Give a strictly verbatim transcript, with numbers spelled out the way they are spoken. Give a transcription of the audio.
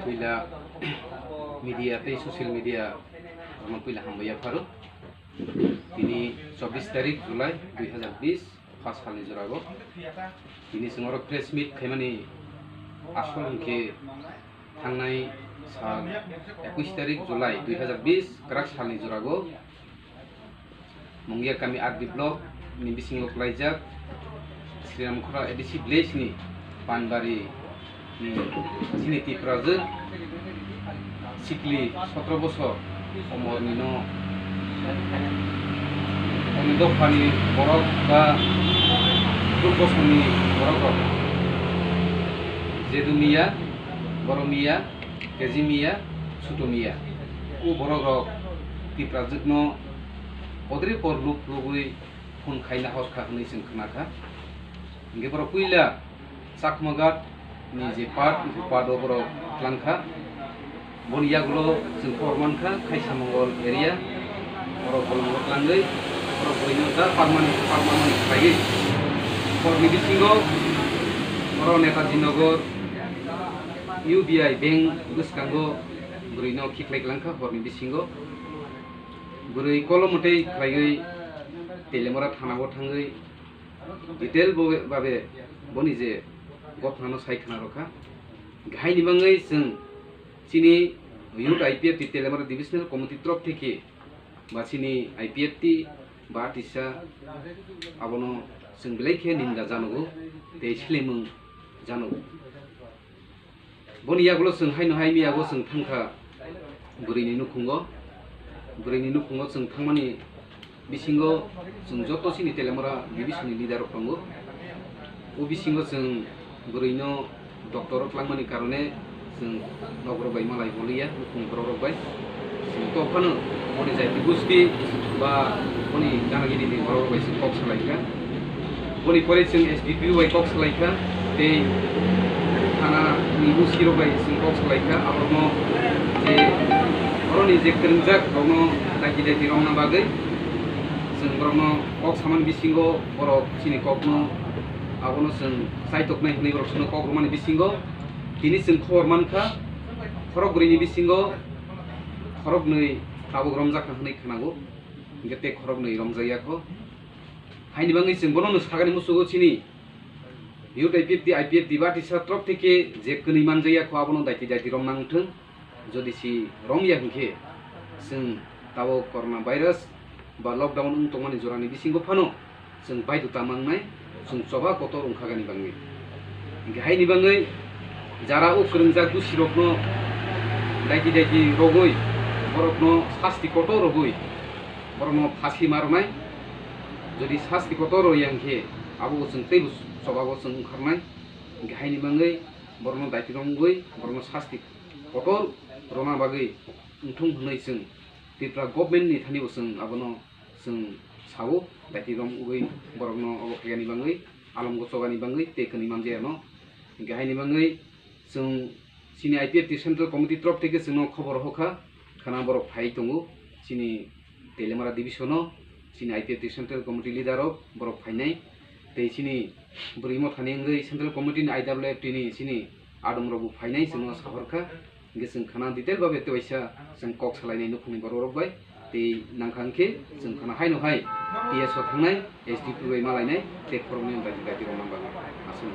Puila media tei social media rokno puila hambai yapharo. Tini chobbish tarik July dui hazar bish, pha salni jorago. Tini chwng oro press meet khaimani asol hwnkhe thangnai sal ekush tarik July dui hazar bish kwrak salni jorago Mungia kami R D block ni bisingo kwlaijak Sriramkhora A D C village ni Panbari ni chini Tiprajwk sikli sotro bosor omorni no, omni dophani borok ba duk bosongni borok rok Jedu Miya, Boro Miya, Keji Miya, Sutu Miya. O borok rok Tiprajwk no podre por luk lugwi phone khaina hor kha hwnwi chwng khna kha. Hingke borok puila Chakmaghat ni je part, o part o borok tlang kha. Boni yagulo chwng khobor man kha, Khaisa Mongol area, borok bolongo tlangwi, borok buino da permanent, permanent khlaiwi. Horni bisingo oro Netaji Nagar U B I bank bwskango bwrwino khiklai klang kha horni bisingo. Bwrwi kolo mwtwi khlaiwi Teliamura thanao thangwi detail bo-, babe boni je gothnano sai khna rokha. Haini bangwi chwng chini Youth I P F T Teliamura Divisional Committee torof theke ba chini I P F T ba tisa abono chwng belai khe ninda janogo tei slemung janogo. Boni yagulo chwng haino hai miyago chwng thangkha bwrwini nukhungo. Bwrwini nukhungo chwng thangmani bisingo chwng joto chini Teliamura division ni leader rok tongo. O bisingo chwng bwrwino doctor o tlangmani karone chwng nok rok bai malai boliya, nukhung borok rok bai. Chwng to phano boni jaiti gusti ba boni ganagini ni borok rok bai chwng kok salai kha. Boni pore chwng S D P O bai kok salai kha, tei thana ni O C rok bai chwng kok salai kha. Aborokno je borokni je kwrwngjak rokno daiti daiti romna bagwi chwng borokno kok samani bisingo borok chini kokno abono chwng chaitoknai hwnwi borok chwngno kok romani bisingo tini chwng khobor man kha, khorok bwrwini bisingo khoroknwi tabuk romjak kha hwnwi khwnago, hwnkhe tei khoroknwi romjakya kho. Haini bagwi chwng bono no sagani muchugo chini Youth I P F T, I P F T ba tisa torof theke je kwnwi manjakya kho abono daiti daiti romna wngthwng. Jodi si romya hwnkhe chwng tabuk corona virus ba lockdown wng tongmani jorani bisingo phano chwng baidhota mangnai, chwng choba kotor wngkhagani bagwi. Hwnkhe haini bagwi jara o kwrwngjak dusirokno daiti daiti rogwi borokno sasti kotor rogwi borokno phasi ma rwnai. Jodi sasti kotor rwya hwnkhe abo bo chwng teibo choba bo chwng wngkharnai. Hwnkhe haini bagwi borokno daiti romgwi borokno sasti kotor rwna bagwi wngthung hwnwi chwng Tripura government ni thani bo chwng abono chwng sao, daiti romgwi borokno obo khaiyani bagwi, alongo chogani bagwi tei kwnwi manjakya no. Hwnkhe haini bagwi chwng chini I P F T Central Committee torof theke chwngno khobor hokha, khana borok phai tongo chini Teliamura division o, chini I P F T Central Committee leader rok borok phainai, tei chini bwrwi mothani wngwi Central Committee ni I W F T ni chini adom rok bo phainai chwngno sahorkha. Hwnkhe chwng khana detail babe tei waisa chwng kok salainai nukhungni borok rok bai. Tei nangkha hwnkhe chwng khana haino hai T S o thangnai, S D P O bai malainai, tei khoroknwi daiti daiti romna bagwi aswk.